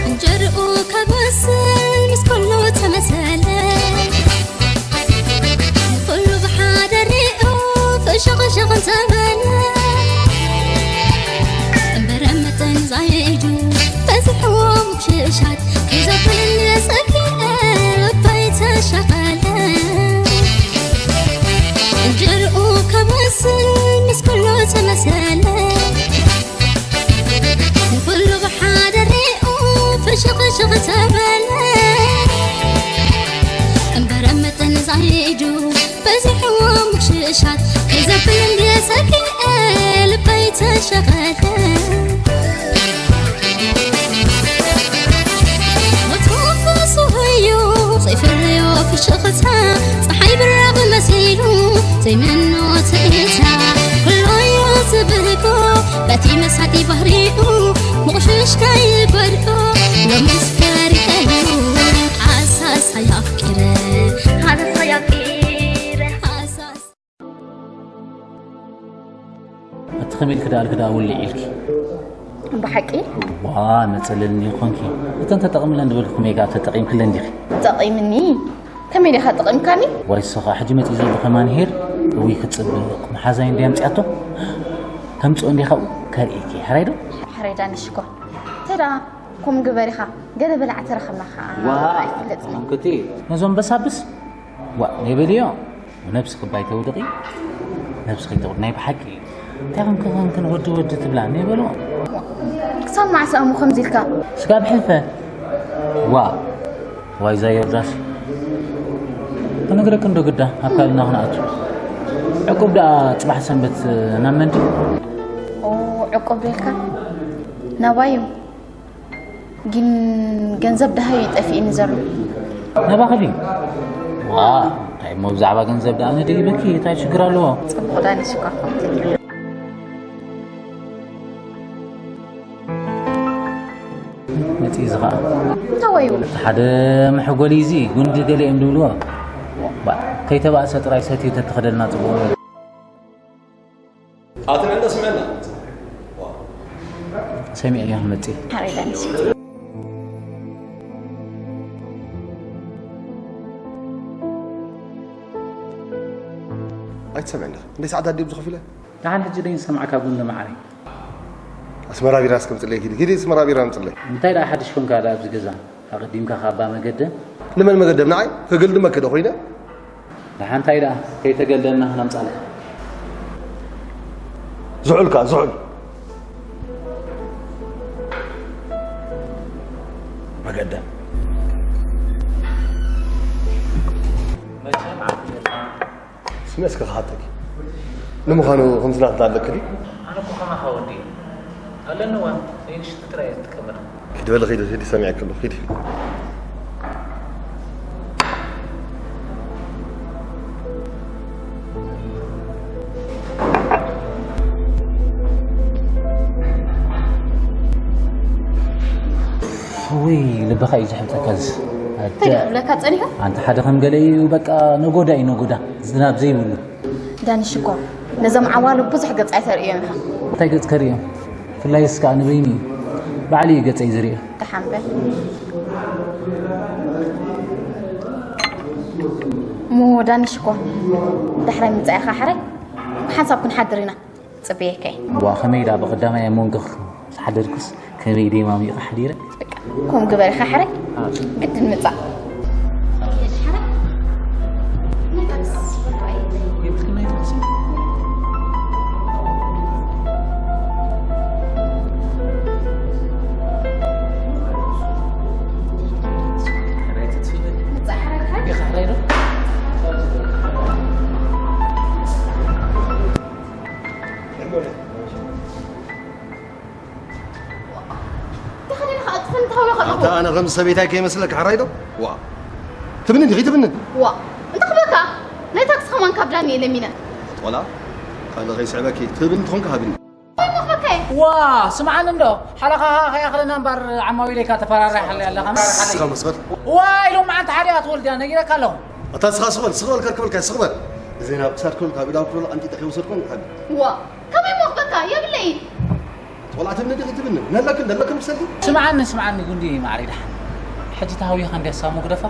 እንጀርኡ ከበስል ምስ ኩሉ ተመሰለ፣ ኩሉ ብሓደ ሪኡ ፍሽኽሽኽ እንተበለ፣ እምበረ መጠን ዛይዱ በዝሕዎ ምክሽሻት፣ ከይዘብል ሰኪዐ ልበይ ተሸቐለ። እንጀርኡ ከበስል ምስ ኩሉ ተመሰለ፣ ንኹሉ ብሓደ ሪኡ ፍሽኽሽኽ ተበለ። እምበረ መጠን ዛይዱ በዚሕዎ ምክሽሻት፣ ከይዘብል እንድየ ሰኪዐ ልበይ ተሸቐለ። ወትሩ ፈስህዮ ዘይፈለዮ ፍሽኽታ፣ ፀሓይ ብራቕ መሲሉ ዘይመኖ ትእታ፣ ኩሎዮ ዝብህጎ በቲ መሳጢ ባህሪኡ፣ ምቑሽሽ ከይጎድኦ ሎምስ ፈሪሐዮ። ሓሳስ ኣፍቂረ፣ ሓሳስ ኣፍቂረ፣ ሓሳስ ኣቲ ከመይ ኢልኪ ደኣ፣ ኣልኪ ደኣ ውልዕ ኢልኪ? ብሓቂ? ዋ፣ መጸለሊ እንዲዩ ኮንኪ። እተን ተጠቕምለን ዝበልኩ ሜጋ ተጠቒምክለን ዲኺ? ተጠቒምኒ? ከመይ ዲኻ ተጠቒምካኒ? ዋይ፣ ንሱ ኸኣ ሕጂ መጺኡ ዘሎ ከማን ሄር፣ እውይ፣ ክጽብቕ፣ መሓዛይ እንድያ ኣምጺኣቶ። ከምጽኦ እንድያ ካብኡ ከርእየኪ፣ ሕራይ ዶ? ሕራይ ዳኒ ሽኮር። ተዳ፣ ከምኡ ግበር ኢኻ። ገለ በላዕ ተረኸብና ኸኣ ዋ፣ ኣይፍለጥን። ተኾንክቲ። ነዞም በሳብስ? ዋ፣ ናይ በልዮ። ነብስኺ ባይ ተውድቒ፣ ነብስኺ ተውድ-፣ ናይ ብሓቂ እዩ። እንታይ ከም ክኾንክን ወዲ ወዲ ትብላ፣ ናይ በልዎ። ክሳብ መዓስ እሞ ከምዚ ኢልካ? ስጋብ ሕልፈ። ዋ፣ ዋይ ዛዮርዳስ። ክነግረክን ዶ ግዳ፣ ኣብ ካልእና ክንኣቱ። ዕቁብ ደኣ ጽባሕ ሰንበት ናብ መን ድዩ? ኦ፣ ዕቁብ ዶ ኢልካ? ናባይ እዩ። ግን ገንዘብ ደሃዩ እዩ ጠፊእኒ ዘሎ። ናባኺ ድዩ? ዋ፣ እንታይ እሞ ብዛዕባ ገንዘብ ደኣ ንደይበኪ፣ እንታይ ሽግር ኣለዎ? ጽቡቕ ዳኒ ሽኮር ኮምቲ። መጺ እዚ ኸኣ። እንታይ ወዩ? እቲ ሓደ መሕጎሊ እዚ ጉንዲ ገለ እዮም ዝብልዎ። ባ፣ ከይተባእሰ ጥራይ ሰትዩ ተተኸደልና ጽቡቕ ነይሩ። ኣቲ ንዕንዶ ስምዐና። ሰሚዐ እያ መጺ። ሓረይ ዳንስ። ኣይትሰምዕን ዲኻ? ክንደይ ሰዓት ኣዲኡ ዝኸፊለ? ደሓን ሕጂ ደይን ሰማዕካ ጉንዲ መዓረይ። ኣስመራ ቢራ እስከምጽለይ ኪዲ። ኪዲ ኣስመራ ቢራ ምጽለይ። እንታይ ደኣ ሓድሽ ኮንካ ደኣ ኣብዚ ገዛ? ኣቐዲምካ ካብ ኣባ መገደም? ንመን መገደም? ንዓይ? ከገልድመኪ ዶ ኮይነ? ደሓን እንታይ ደኣ? ከይተገልደምና ክነምጻልካ። ዝሑል ከኣ፣ ዝሑል። መገደም። መቸም ዓቢርካ። ስሚ እስከ ክሓተኪ። ንምዃኑ ከምዚ ናትና ኣለኪ ድዩ? ኣነ እኮ ከማኻ ወዲ እየ። ኣለኒ እዋ፣ ዘይንሽቲ ጥራይ እየ ዝጥቀመላ። ኪዲ በሊ ኪዲ፣ ኪዲ ሰሚዐኪ ኣለኹ፣ ኪዲ። ውይ፣ ልብኻ እዩ ዝሕብጠካ እዚ። እንታይ ደኣ ክብለካ ጸኒሑ? ኣንታ ሓደ ከም ገለ እዩ፣ በቃ ነጎዳ እዩ ነጎዳ፣ ዝናብ ዘይብሉ። ዳኒ ሽኮር፣ ነዞም ዓዋሉ ብዙሕ ገጽ ኣይተርእዮም ኢኻ። እንታይ ገጽ ከርእዮም? ብፍላይ እስከ ኣነ በይኑ እዩ። ባዕሉ እዩ ገጸይ ዝርእዮ። ደሓን በል። እሞ ዳኒ ሽኮር፣ ዳሕራይ ምጻኢኻ ሕራይ ብሓንሳብ ክንሓድር ኢና። ጽበየካ እየ። ዋ፣ ከመይ ኢላ ብቐዳማይ ኣብ መንጎኺ ዝሓደርኩስ ከመይ ደማሚቑ ሓዲረ? በቃ፣ ከምኡ ግበር ኢኻ ሕራይ። ኣዎ። ግድን ምጻእ። ተኸብረ ከለኹ። ኣታ ኣነ ከም ሰበይታይ ከይመስለካ፣ ሕራይ ዶ? ዋ። ትብንን ዲኺ ትብንን? ዋ። እንተ ክበካ፣ ናይ ታክሲ ከማን ካብ ዳኒ ለሚነ። ቆላ፣ ካልእ ከይስዕበኪ፣ ትህብኒ ትኾንካ ሃብኒ። እንታይ መኽበካ እየ? ዋ፣ ስምዓኒ እንዶ፣ ሓለኻ ከይኣኽለና እምበር ዓማዊለይ ኢካ ተፈራራይ ሓለይ ኣለኻ። ስኻ መስኸት። ዋ፣ ኢሎም መዓልቲ ሓደ እያ ትወልድ እያ፣ ነጊረካ ኣለኹ። ኣታ ስኻ ስቕ በል፣ ስቕ በል ከርክበልካ፣ ስቕ በል። እዘን ኣብ ክሳድ ክብል ካብ ኢዳ ክብል ኣንጢጠ ከይወሰድኩን ሓቢ። ዋ፣ ከመይ መኽበካ? የብለይ። ቆልዓ ትብኒ ዲኺ ትብኒ? ነለክን፣ ነለክን ብሰልኪ? ስምዓኒ፣ ስምዓኒ ጉንዲ ማዕረይ ደሓን። ሕጂ ተሃዊኻ እንድያ ሳሙ ግደፋ፣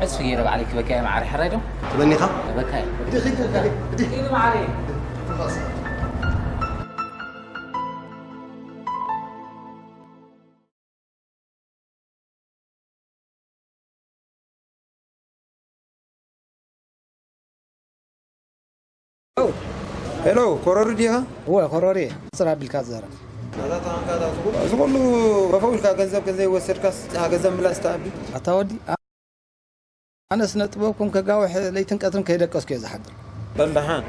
ዕጽፊ ገይረ ባዕለይ ክበኪ እየ ማዕረይ፣ ሕራይ ዶ? ትበኒኻ? ክበካ እየ። ዲኺ ትበኒ? ዲኺ። ኢሉ ማዕረይ። ሄሎ፣ ኮረሪ ዲኻ? እወ፣ ኮረሪ እየ። ስራ ኣቢልካ ትዛረብ። ናታ ተሃንካ እታ ዝኹሉ፣ ዝኹሉ በፈው ኢልካ ገንዘብ ከዘይወሰድካስ፣ ገንዘብ ምላስ ተኣቢ። ኣታ ወዲ፣ ኣ-፣ ኣነ ስነ ጥበብኩም ከጋውሕ ለይትን ቀትርን ከይደቀስኩ እየ ዝሓድር። በል ደሓን፣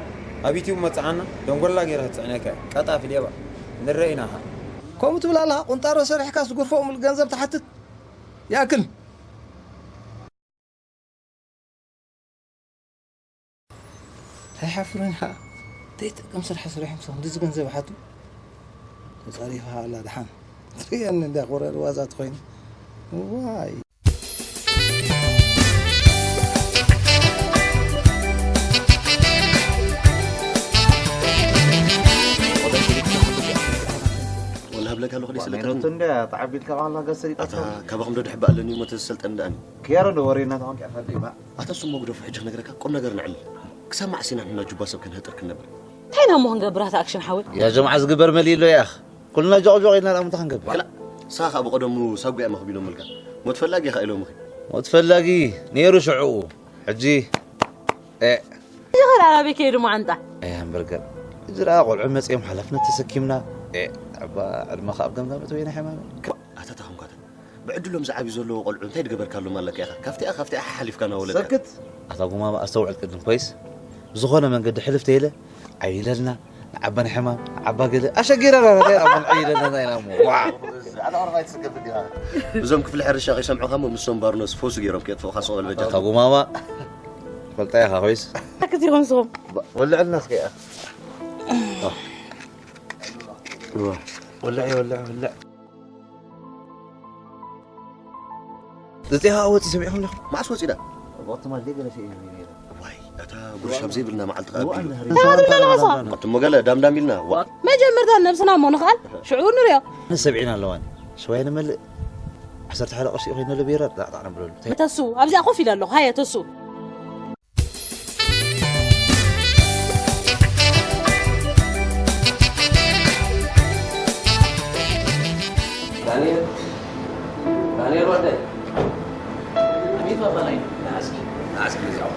ኣብ ዩትዩብ መጽዓና፣ ደንጎላ ገይረ ክጽዕነካ እየ። ቀጣፊ ሌባ። ንረኢ ኢና ኸኣ። ከምኡ ትብል ኣለኻ፣ ቁንጣሮ ሰሪሕካስ ጉርፎ ሙሉእ ገንዘብ ትሓትት? ይኣክል። ኣይሓፍርን ኸኣ። ዘይጠቅም ስራሕ ስሪሖም ሰብ፣ እንደዚ ገንዘብ ይሓቱ። ተጻሪፋ ኣላ ደሓን። ትርእየኒ እንድያ ኮረር ዋዛ ትኾይኑ። ዋይ። ወላ ሃብለካ ኣለኹ ደይ ሰለጠኒ። እንድያ ተዓቢልካ ባህላ ገሰ ኣታ ይጠቅም። ካባኹም ዶ ድሕባ ኣለኒ እሞ ተዝሰልጠኒ ደኣኒ። ክያሮ ዶ ወሬና ተኾንካ ፈሊማ። ኣታ ስሞ ግደፉ ሕጂ ክነግረካ ቁም ነገር ንዕልል። ክሳብ መዓስ ኢና ንሕና ጁባ ሰብ ክንህጥር ክንነብር? እንታይ ኢና እሞ ክንገብር ኣታ ኣክሽን ሓወይ? ያ ጀምዓ ዝግበር መሊእ ኣሎ ያኽ። ኩልና ጆቕ ጆቕ ኢልና ደኣ ምንታይ ክንገብር? ክላ፣ ንስኻ ከኣ ብቐደሙ ሳጓ እዮም ኣኽቢሎምልካ። ሞት ፈላጊ ኢኻ ኢሎምኺ። ሞት ፈላጊ ነይሩ ሽዕኡ። ሕጂ፣ ኤ። እዚ ኸ ኣበይ ከይዱ መዓንጣ? ኣያ እምበር ገር። እዚ ደኣ ቆልዑ መጺኦም ሓላፍነት ተሰኪምና። ኤ፣ ኣባ ዕድመኻ ኣብ ገምጋም እትወይና ሕማም። ኣታ ታኹምካታ። ብዕድሎም ዝዓብዩ ዘለዉ ቆልዑ እንታይ ድገበርካሎም ኣለካ ኢኻ? ካብቲኣ፣ ካብቲኣ ሓሓሊፍካ ናወለድካ። ሰክት። ኣታ ጉማማ ኣስተውዕል ቅድም ኮይስ። ብዝኾነ መንገዲ ሕልፍ ተይለ፣ ዓይለልና፣ ንዓባ ንሕማም፣ ንዓባ ገለ፣ ኣሸጊረና፣ እንታይ ኢና እሞ ንዓይለና፣ እንታይ ኢና እሞ? ዋው! ኣነ ኦርማይ ትስከፍ እንዲኻ። እዞም ክፍሊ ሕርሻ ከይሰምዑኻ እሞ፣ ምስዞም ባርኖስ ፈውሲ ገይሮም ከየጥፍኡኻ፣ ስቕ በል በጃኻ። ኣታ ጉማማ፣ ፈልጣ ኢኻ ኮይስ። ሰክት ኢኹም ንስኹም። ወልዕልና እስከ ኢኻ። ወልዕ፣ ወልዕ፣ ወልዕ። ዘጽያ ወጺ ሰሚዕኹም ዲኹም? መዓስ ወጺዳ? ወቅቲ ማለት ገለ ሸይእ እዩ ነይሩ። ዋይ፣ እታ ጉርሻብ ዘይብልና መዓልቲ ከኣ ወኣን ቢሉ። ድሕሪ እንታይ ወጺ መለሓሳ? ወቅቲ እሞ ገለ ዳምዳም ኢልና። ዋ። መጀመርታ ነብስና እሞ ንኽኣል፣ ሽዑ ንሪኦ። ንሰብዒና ኣለዋኒ። ሽዋይ ንመልእ። ዓሰርተ ሓደ ቅርሺ ኮይኑ ለቢራ ጣዕጣዕ ነብለሉ። ተሱ፣ ኣብዚኣ ኮፍ ኢለ ኣለኹ። ሃየ፣ ተሱ። ዳንኤል፣ ዳንኤል ወደይ። ኣቤት ባባ ናይ። ና እስኪ፣ ና እስኪ እዚኣ።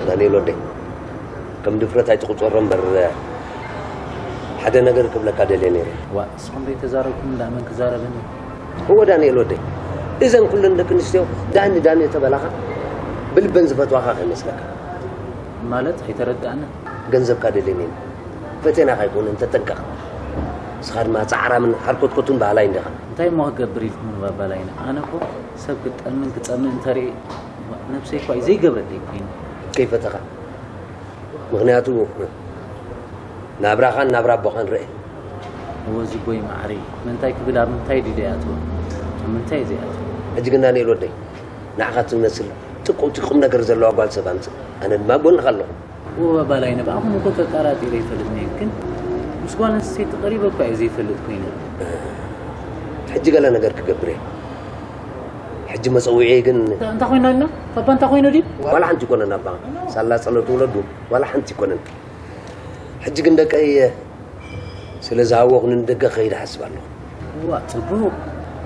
ዳንኤል ወደይ። ከም ድፍረት ኣይትቑጸሮ እምበር፣ ሓደ ነገር ክብለካ ደልየ ነይረ። ዋእ፣ ንስኹም ዘይተዛረብኩም እንዳ መን ክዛረበኒ? እወ ዳንኤል ወደይ፣ እዘን ኩለን ደቂ ኣንስትዮ ዳኒ ዳኒ ተበላኻ ብልበን ዝፈትዋኻ ከይመስለካ። ማለት ኣይተረድኣንን። ገንዘብካ ደልየን እየን። ፈቴናኻ ኣይኮነን፣ ተጠንቀቕ። ንስኻ ድማ ጻዕራምን ሓርኮትኮቱን በሃላይ እንዲኻ። እንታይ እሞ ክገብር ኢልኩም ባባላይና? ኣነ እኮ ሰብ ክጠምን ክጸምእ እንተርኢ ነብሰይ እኳ እዩ ዘይገብረለይ ኮይኑ። ከይፈተኻ። ምኽንያቱ ናብራኻን ናብራ ኣቦኻን ርአ። እወ ዝቦይ ማዕረይ፣ ምንታይ ክብል ኣብ ምንታይ ድዩ ዘይኣትዎ? ኣብ ምንታይ እዩ ዘይኣትዎ? ሕጂ ግን ዳንኤል ወደይ፣ ንዓኻ ትመስል ጥቁቲ ቁም ነገር ዘለዋ ጓል ሰብ ኣምጽእ። ኣነ ድማ ጎንኻ ኣለኹ። እወ ባባላይነ፣ ብኣኹም እኮ ተጠራጢረ ኣይፈልጥን እየ፣ ግን ምስ ጓል ኣንስተይቲ ቀሪበ እኳ እየ ዘይፈልጥ ኮይነ። ሕጂ ገለ ነገር ክገብር እየ። ሕጂ መጸውዒ ግን እንታ ኮይና ኣላ? ባባ እንታ ኮይነ ድዩ? ዋላ ሓንቲ ይኮነን ኣባ። ሳላ ጸሎት ወለዱ ዋላ ሓንቲ ይኮነን። ሕጂ ግን ደቀይ ስለ ዝሃወኹኒ ንደገ ክኸይድ እሓስብ ኣለኹ። እዋ፣ ጽቡቕ።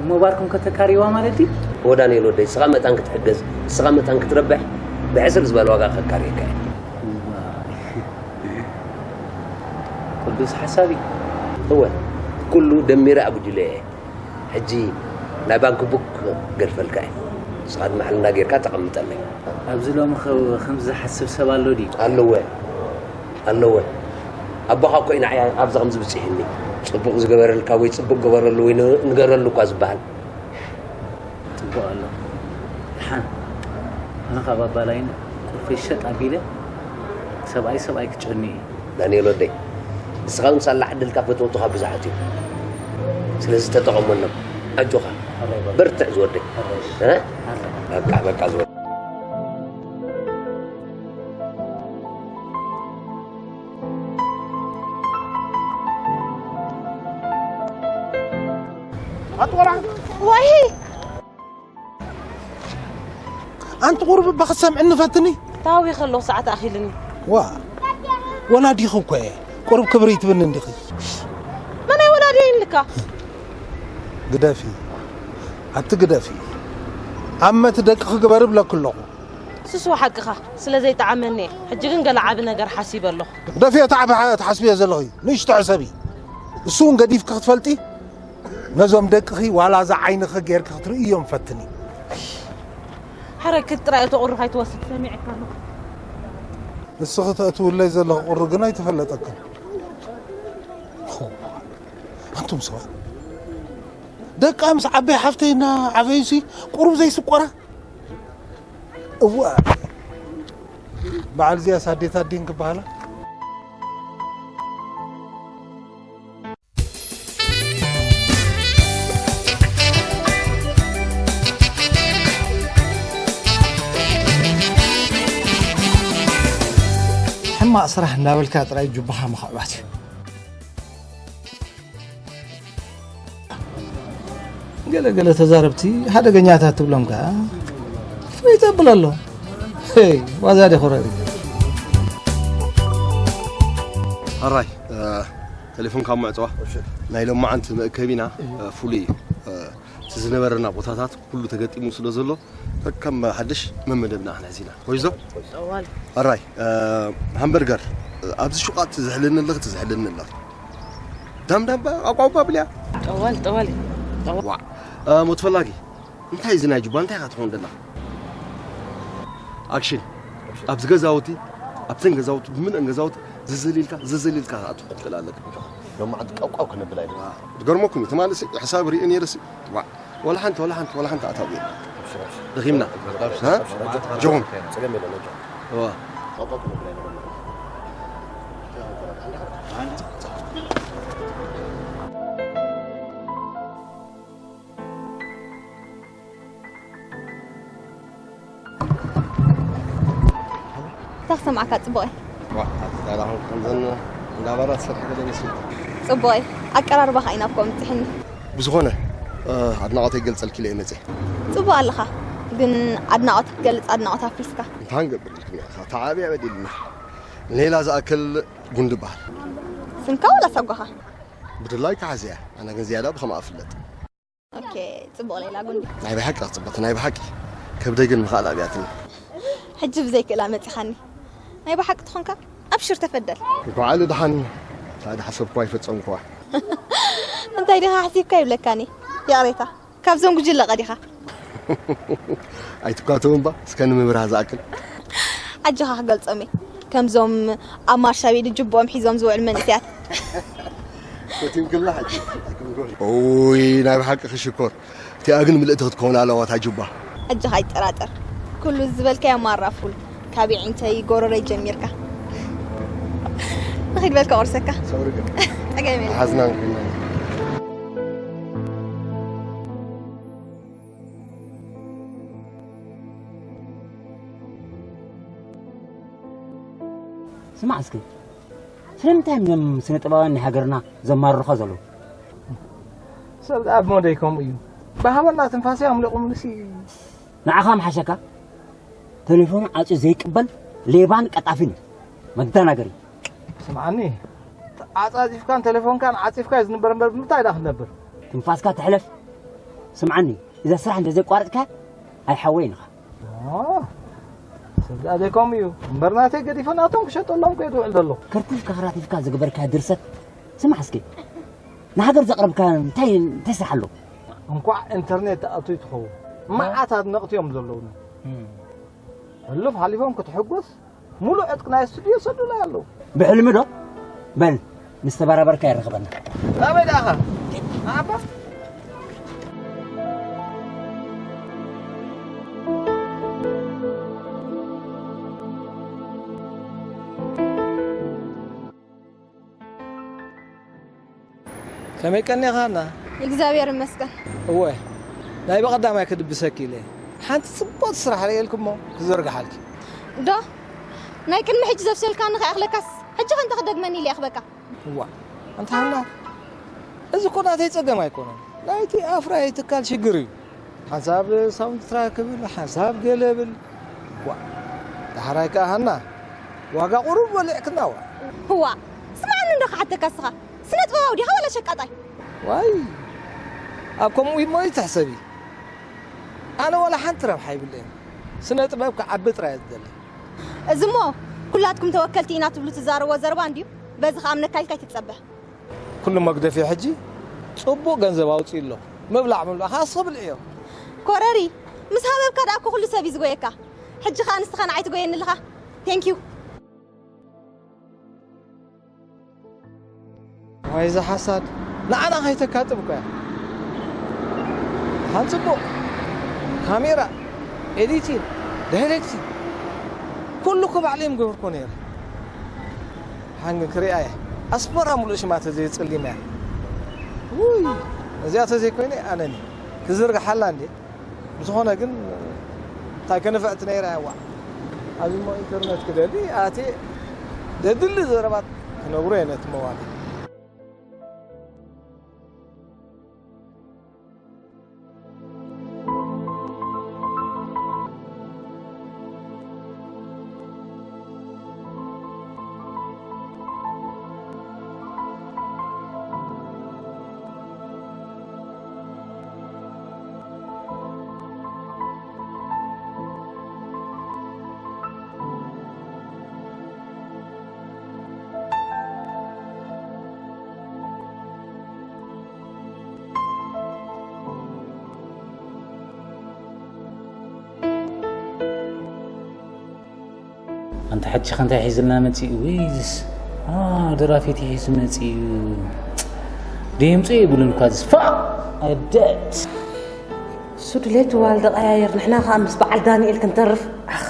እሞ ባርኩም ከተካርይዋ ማለት ድዩ? እወ ዳንኤል ወደይ፣ ንስኻ መታን ክትሕገዝ፣ ንስኻ መታን ክትረብሕ፣ ብሕስር ዝበለ ዋጋ ከካርየካ እየ። እዋ። ቅዱስ ሓሳብ እዩ። እወ፣ ኩሉ ደሚረ ኣጉዲለ እየ። ሕጂ ናይ ባንክ ቡክ ገድፈልካ እየ። ንስኻ ድማ ሕልና ጌርካ ተቐምጠለይ። ኣብዚ ሎሚ ኸ-፣ ከምዚ ዝሓስብ ሰብ ኣሎ ድዩ? ኣለወ፣ ኣለወ። ኣቦኻ እኮ ኢና እያ ኣብዚ ከምዚ ብፅሒኒ። ፅቡቕ ዝገበረልካ ወይ ፅቡቕ ገበረሉ ወይ ን- ንገረሉ እኳ ዝበሃል። ፅቡቕ ኣሎ። ደሓን ኣነ ካብ ኣባላይን ቁልፈይ ሸጥ ኣቢለ ሰብኣይ ሰብኣይ ክጨኑ እዩ። ዳንኤል ወደይ፣ ንስኻ እውን ሳላ ዕድልካ ፈተውትኻ ብዙሓት እዩ። ስለዚ ተጠቐመሎም። ኣጆኻ። በርትዕ ዝወደይ። እ? በቃ በቃ ዝወደይ። ኣጥቆራ ወይ ኣንቲ ቁሩብ እባ ክትሰምዕኒ ፈትኒ። ታዊ ከለኹ ሰዓት ኣኺልኒ። ዋ ወላዲኺ እኮ እየ። ቁሩብ ክብሪ ይትብኒ እንዲኺ። መናይ ወላዲ ኢልካ? ግደፊ ኣቲ ግደፊ። ዓመት ደቅኺ ግበሪ እብለኪ ኣለኹ። ስስዋ ሓቅኻ ስለ ዘይጠዓመኒ እየ። ሕጂ ግን ገለ ዓቢ ነገር ሓሲበ ኣለኹ። ግደፊ እቲ ዓቢ ትሓስብዮ ዘለኺ ንእሽቶ ሕሰቢ። እሱ እውን ገዲፍኪ ክትፈልጢ ነዞም ደቅኺ ዋላ እዛ ዓይንኺ ጌርኪ ክትርእዮም ፈትኒ። ሓረክት ጥራይ እቶ ቁሪ ከይትወስድ ሰሚዐካ ኣለኹ። ንስኺ ተእትውለይ ዘለኺ ቁሪ ግን ኣይተፈለጠክን። ኣንቱም ሰባት ደቃ ምስ ዓበይ ሓፍተይ እና ዓበዩሲ ቁሩብ ዘይስቆራ እዋ በዓል እዚኣ ሳዴት ኣዲን ክበሃላ ሕማቕ ስራሕ እንዳበልካ ጥራይ ጁባኻ ምኽዕባት እዩ። ገለ ገለ ተዛረብቲ ሓደገኛታት ትብሎም ከኣ ፍርይ ተብል ኣሎ። ሄይ ዋዛ ዲኹ ረቢ። ሕራይ ተሌፎንካ ምዕፅዋ ናይ ሎማዓንቲ መእከቢና ፍሉይ እዩ። እቲ ዝነበረና ቦታታት ኩሉ ተገጢሙ ስለ ዘሎ ከም ሓድሽ መመደብና ኣሕና ሒዝና ኮይዞ ጠዋል ኣራይ ሃምበርገር ኣብዚ ሹቓት ትዝሕልኒ ኣለኺ ትዝሕልኒ ኣለኺ ዳም ዳም ኣቋቋ ብልያ ጠዋል ጠዋል ጠዋል ሞት ፈላጊ እንታይ እዚ ናይ ጁባ እንታይ ኢኻ ትኸውን ደላ ኣክሽን ኣብዚ ገዛውቲ ኣብተን ገዛውቲ ብምንአን ገዛውቲ ዝዝል ኢልካ ዝዝል ኢልካ ክትቕጥል ኣለካ ሎማዓንቲ ቀቋው ክነብል ኣይደለና ድገርመኩም እዩ ትማሊ ሕሳብ ሪእ ነይረ ዋዕ ወላ ሓንቲ ወላ ሓንቲ ወላ ሓንቲ ኣታዊ የለን ደኺምና ጆን እንታይ ክሰምዓካ ጽቡቕ እየ። ዋ ኣቲ ዳላኹም ከምዘን እንዳባራ ትሰርሒ ገለ መስል። ጽቡቕ እየ። ኣቀራርባኻ እዩ ናብ ከምኡ ኣብጺሕኒ። ብዝኾነ ኣድናቖተይ ክገልጸልኪ ኢለ እየ መጺአ። ጽቡቕ ኣለኻ፣ ግን ኣድናቖት ክትገልጽ ኣድናቖት ኣፍሪስካ። እንታይ ክንገብር ኢልክኒ ኢኻ? ተዓብያ በዲልና። ንሌላ ዝኣክል ጉንዲ በሃል። ስምካ ወላ ሳጓኻ? ብድላይ ክሓዝያ፣ ኣነ ግን ዝያዳ ብኸምኣ እፍለጥ። ኦኬ ጽቡቕ ሌላ ጉንዲ። ናይ ብሓቂ ጽብቕቲ ናይ ብሓቂ ከብደይ ግን ምኽኣል ኣብያትኒ። ሕጂ ብዘይ ክእላ መጺኻኒ። ናይ ብሓቂ ትኾንካ ኣብሽር ተፈደል። እንኳዕ ልድሓኒ እንታይ ድሓሰብኩዋ ይፈጸምኩዋ። እንታይ ዲኻ ሓሲብካ ይብለካኒ። ይቕሬታ ካብዞም ጉጅለ ቀዲኻ። ኣይትኳተውን ባ እስከ ንምብራህ ዝኣክል። ኣጆኻ ክገልጾም እየ ከምዞም ኣብ ማርሻ ቤት ጅቦኦም ሒዞም ዝውዕሉ መንእሰያት። ፈቲምክላ ሕጂ ኣይክምጎል ኦይ ናይ ብሓቂ ክሽኮር እቲኣ ግን ምልእቲ ክትከውን ኣለዋ እታ ጁባ ኣጆኻ ኣይጠራጠር ኩሉ ዝበልካዮ ማራ ፉል ካብ የዒንተይ ጎረረይ ጀሚርካ ንኺድ በልካ ቁርሰካ ሰውሪ ግን ጸገም የለን ሓዝናን ኮይና ስማዕ እስኪ ስለምንታይ እዮም እዞም ስነ ጥበባውያን ናይ ሃገርና ዘማርሩኻ ዘለዉ? ሰብ ደኣ ብሞደይ ከምኡ እዩ። ብሃበና ትንፋሰይ ኣምሊቑምንሲ። ንዓኻ ምሓሸካ ተሌፎኑ ዓፅዩ ዘይቅበል ሌባን ቀጣፊን እዩ። መደናገሪ። ስምዓኒ ዓፃፂፍካን ተሌፎንካን ዓፂፍካ እዩ ዝንበር እምበር ብምንታይ ደኣ ክንነብር? ትንፋስካ ትሕለፍ። ስምዓኒ እዛ ስራሕ እንተዘይቋረፅካ ኣይሓወይን ኢኻ። ሰብ ደኣ ዘይከምኡ እዩ እምበር ናተይ ገዲፈ ናቶም ክሸጠሎም ከይዱ ውዕል ዘሎ። ከርቲፍካ ከራቲፍካ ዝገበርካዮ ድርሰት ስማዕ እስኪ ንሃገር ዘቕረብካ እንታይ እንታይ ስራሕ ኣሎ? እንኳዕ ኢንተርኔት ተኣቱ ትኸውን መዓት ኣድነቕቲ እዮም ዘለውኒ። ሕሉፍ ሓሊፎም ክትሕጎስ ሙሉእ ዕጥቂ ናይ ስቱድዮ ይሰዱለይ ኣለዉ። ብሕልሚ ዶ? በል፣ ምስ ተበራበርካ የራኽበና። ኣበይ ደኣኻ? ንዓባ? ከመይ ቀኒኻና? እግዚኣብሔር ይመስገን። እወ፣ ናይ ብቐዳማይ ክድብሰኪ ኢለ። ሓንቲ ጽቡቕቲ ስራሕ ርእየልኪ እሞ ክዘርግሓልኪ። ዶ? ናይ ቅድሚ ሕጂ ዘፍሰልካኒ ከይኣኽለካስ፣ ሕጂ ከ እንታይ ክደግመኒ ኢለ የኽበካ? እዋ፣ ኣንታ ሃና፣ እዚ እኮ ናተይ ጸገም ኣይኮነን። ናይቲ ኣፍራዪ ትካል ሽግር እዩ። ሓንሳብ ሳውንድ ትራክ ብል፣ ሓንሳብ ገለ ብል። ዋ፣ ዳሕራይ ከኣ ሃና፣ ዋጋ ቁሩብ በሊዕክና ዋ። እዋ፣ ስምዓኒ እንዶ ክሓተካ እስኻ፣ ስነ ጥበባዊ ዲኻ ዋላ ሸቃጣይ? ዋይ፣ ኣብ ከምኡ እሞ ይትሕሰቢ። ኣነ ዋላ ሓንቲ ረብሓ ይብለይን። ስነ ጥበብ ክዓቢ ጥራይ እየ ዝደሊ። እዚ እሞ ኩላትኩም ተወከልቲ ኢና ትብሉ ትዛረብዎ ዘረባ እንድዩ። በዚ ክኣምነካ ኢልካ ኣይትጸበ። ኩሉ መግደፊ ሕጂ ጽቡቕ ገንዘብ ኣውጺኡ ኣሎ። ምብላዕ ምብላዕ ከኣ እስኺ ብልዕዮ። ኮረሪ፣ ምስ ሃበብካ ደኣ እኮ ኩሉ ሰብ እዩ ዝጎየካ። ሕጂ ከኣ ንስኻ ንዓይ ትጎየኒ ኣለኻ። ቴንኪዩ። ዋይ፣ እዛ ሓሳድ ንዓና ከይተካጥብ እኮ እያ። ሓን ጽቡቕ ካሜራ፣ ኤዲቲንግ፣ ዳይሬክቲንግ፣ ኩሉ እኮ ባዕለይ ምገብርኮ ነይረ። ሓን ግን ክሪኣ እየ። ኣስመራ ሙሉእ ሽማ ተዘይጸሊማ እያ። ውይ፣ እዚኣ ተዘይኮይነ ኣነኒ ክዝርግሓላ እንዴ? ብዝኾነ ግን፣ እንታይ ከንፍዕቲ ነይረ፣ እዋእ። ኣብዚ እሞ ኢንተርነት ክደሊ ኣትየ፣ ዘድሊ ዘረባት ክነግሮ እየ ነቲ መዋሊ። ኣንታ ሕጂ ከ እንታይ ሒዝልና መጺኡ? ወይዝስ፣ ኣ፣ ደራፊት ሒዙ መጺኡ። ደየምጽኡ የብሉን እኳ ዝስ-፣ ፋእ! ኣደት! እሱ ድሌቱ ዋልደ ቀያየር፣ ንሕና ከኣ ምስ በዓል ዳንኤል ክንተርፍ። ኣኽ!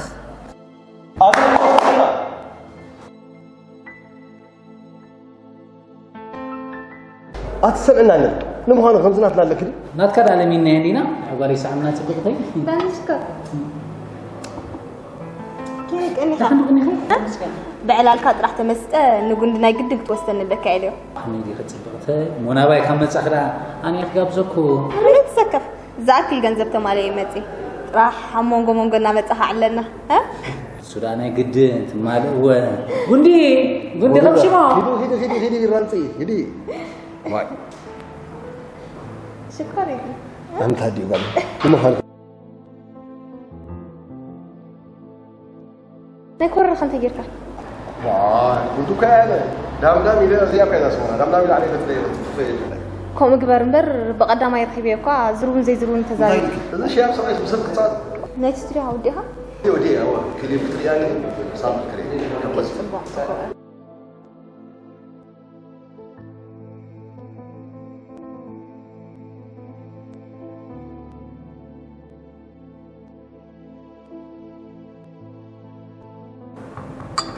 ኣትሰምዕናንን። ንምዃኑ ከምዚ ናትና ኣለኪ ድዩ? ናትካ ደኣ ለሚንናዮ እንዲና፣ ጓለይ ሰዓምና ጽብቕተይ። ዳንሽካ። ከመይ ቀኒኻ? ደሓን ዶ ቀኒኻ? ብዕላልካ ጥራሕ ተመስጠ፣ ንጉንዲ ናይ ግድን ክትወስደኒ ኣለካ ኢለዮ። ከመይ ዲኺ ጽብቕተይ? ሞናባይ ካብ መጻኺ ደኣ ኣነ እየ ክጋብዘኩ። ከመይ ትሰከፍ? ዝኣክል ገንዘብ ተማልየ ይመጽእ። ጥራሕ ኣብ መንጎ መንጎ እናመጻኻ ዕለና። እ? እሱ ደኣ ናይ ግድን ትማልእወ። ጉንዲ! ጉንዲ ከም ሽሞ! ሂዱ፣ ሂዱ፣ ሂዱ፣ ሂዱ፣ ይራንጽ፣ ሂዱ። ዋይ። ሽኮር እዩ። ኣንታ ድዩ ጋል? ንምዃኑ ናይ ኮረር ከ እንታይ ጌርካ? ዋይ፣ ጉድ እኮ ያለ። ዳምዳም ኢለ እዚኣ ኮይና ስሙና። ዳምዳም ኢለ ዓሌት ትፈይድ፣ ትፈይድ። ከምኡ ግበር እምበር፣ ብቐዳማይ ረኺበዮ እኳ ዝርቡን ዘይዝርቡን ተዛሪቡ። እንታይ? እዚ ሽያብ ሰብኣይስ ብሰብ ክጻወት? ናይቲ ስቱድዮ ወዲእኻ? ወዲእ፣ እወ፣ ክሊፕ ክትርእያኒ፣ ሳምፕል ክርእየኒ፣ ከበስ። ጽቡቕ፣ ጽቡቕ።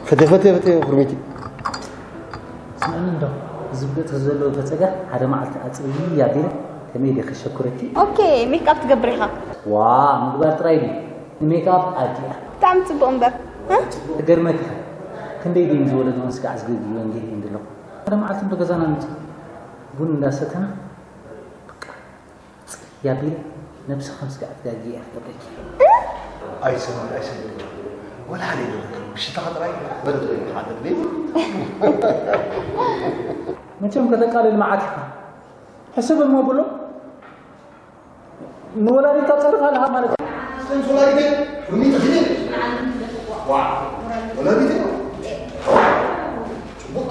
ፈተ፣ ፈተ፣ ፈተ፣ ኩርሚቲ። ስምዕኒ እንዶ፣ እዚ ብገጽ ዘለዎ ፈጸጋ ሓደ መዓልቲ ኣጽርዪ ኣቢለ ከመይ ኢለ ከሸኩረኪ? ኦኬ፣ ሜክኣፕ ትገብር ኢኻ? ዋ፣ ምግባር ጥራይ ድዩ? ንሜክኣፕ ኣድልያ። ብጣዕሚ ጽቡቕ እምበር፣ እ? ክገርመኪ፣ ክንደይ ድየን ዝወለድወን ስጋዕ ዝገግየወን ጌርየን ዘለኹ። ሓደ መዓልቲ እንዶ ገዛና ንመጽእ፣ ቡን እንዳሰተና፣ በቃ፣ ጽርይ ኣቢለ ነብሲ ከም ስጋዕ ትጋግየ እየ ክገብረኪ። ኣይሰማን፣ ኣይሰማን። ወላ ሓደ የለን። ብሽታኻ ጥራይ በል ጥራይ ሓደ ድሌት። መቸም ከተቃልል መዓት ኢኻ። ሕስብ እሞ ብሎ፣ ንወላዲትካ ጸርፍ ኣለኻ ማለት እዩ። ጽንስ ወላዲት፣ ቡኒ ጥሒል። ዋ፣ ወላዲት። ጽቡቕ።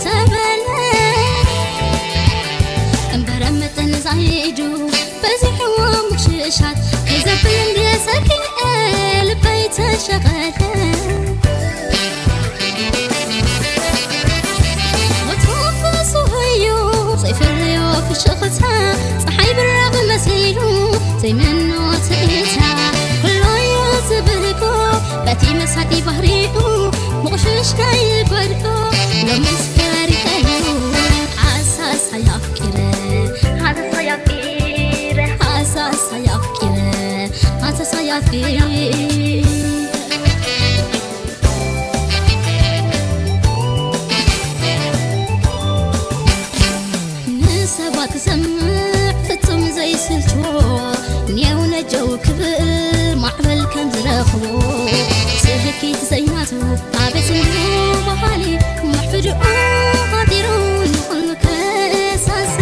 ተበለ እምበረ መጠን ዛይዱ በዚሕዎ ምሽሻት ከይዘብል እንድየ ሰኪኤ ልበይ ተሸቐለ። ወትሩ ፍሱህ እዩ ዘይፍለዮ ፍሽኽታ ፀሓይ ብራቕ መሲሉ ዘይመኖ ትእታ ኩሎ እዩ ዝብህጎ በቲ መሳጢ ባህሪኡ ምቑሽሽ ከይጎድኦ ሎምስ ፈሪቐሉ። ሓሳስ ኣፍቂረ ሓሳስ ኣፍቂረ ሓሳስ ኣፍቂረ ሓሳስ ኣፍቂረ ንሰባት ክሰምዕ ፍጹም ዘይስልችዎ ኔው ነጀው ክብል ማዕበል ከም ዝረኽቦ ስልኪት ዘይናቱ ኣቤት እንዱ ባህሊ ምሕድኡ ሃዲሩ ንኹሉ ከሳሲ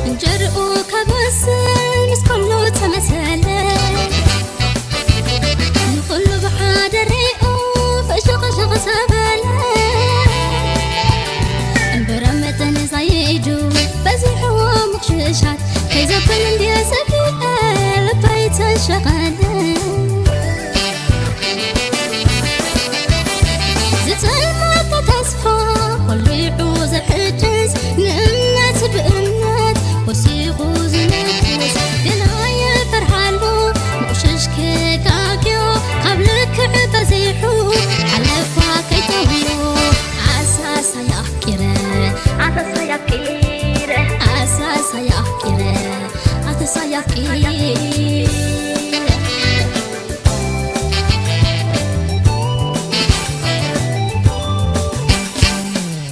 እንጀርኡ ከበስል ምስ ኩሉ ተመሰለ ንኹሉ ብሓደ ሪኡ ፈሸቐሸቐ ተበለ እምበረ መጠን ዛይዱ በዚሕዎ ምቕሽሻት ከይዘብል እንድየ ሰኪኤ ልበይ ተሸቐለ ዝጸልመተ ተስፋ ቆሊዑ ዝሕድስ ንእምነት ብእምነት ወሲኹ ዝነግስ ገና የፈርሃሉ ምቑሽሽ ክጋግዮ ካብ ልክዕ በዚሑ ሓለፋ ከይተውዮ ኣሳሳይ ኣፍቂረ ኣሳሳይ ኣፍቂረ ኣሳሳይ ኣፍቂረ ኣሳሳይ ኣፍቂረ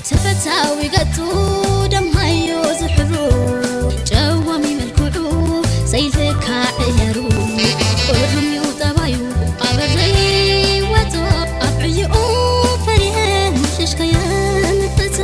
ተፈታዊ ገጹ ደምሃዮ ዝሕብሩ ጨዋሚ መልክዑ ዘይልካ ዕየሩ ቁሩም እዩ ጠባዩ ኣበር ዘይወጾ ኣብ ዕይኡ ፈሪሀ ምሽሽ ከየምጥቶ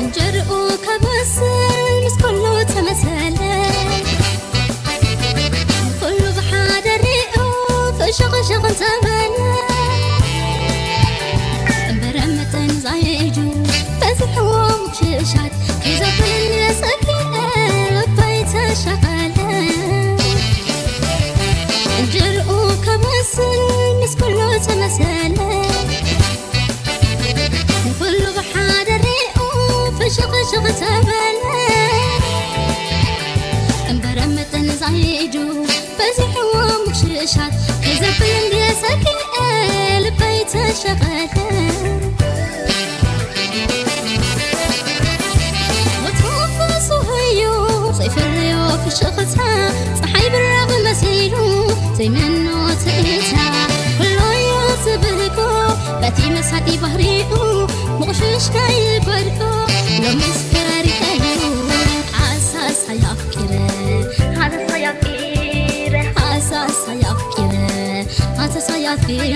እንጀርኡ ከበስል ምስ ኩሉ ተመሰለ ኩሉ ብሓደ ሪኡ ፈሸቐሸቕ እንተበለ እምበረ መጠን ዛይዱ በዝሕዎ ምሽሻት ከይዘብል ሰኪኤ ልበይ ተሸቐለ እንጀርኡ ከበስል ምስ ኩሉ ተመሰለ ንኹሉ ብሓደ ሪኡ ፍሽኽሽኽ ተበለ እምበረ መጠን ዛይዱ በዚሕዎ ምሽሻት ከይዘብል እንድየ ሰኪኤ ልበይ ተሸቐለ ወትሩ ፍሱህ እዩ ዘይፍለዮ ፍሽኽታ ፀሓይ ብራቕ መሲሉ ዘይመኖ ትእታ ኩሎ እዩ ዝብህጎ በቲ መሳጢ ባህሪኡ ምቑሽሽ ከይጎድኦ ሎምስ ፈሪቐሉ ሓሳስ ኣፍቂረ ሓሳስ ኣፍቂረ ሓሳስ ኣፍቂረ ሓሳስ ኣፍቂረ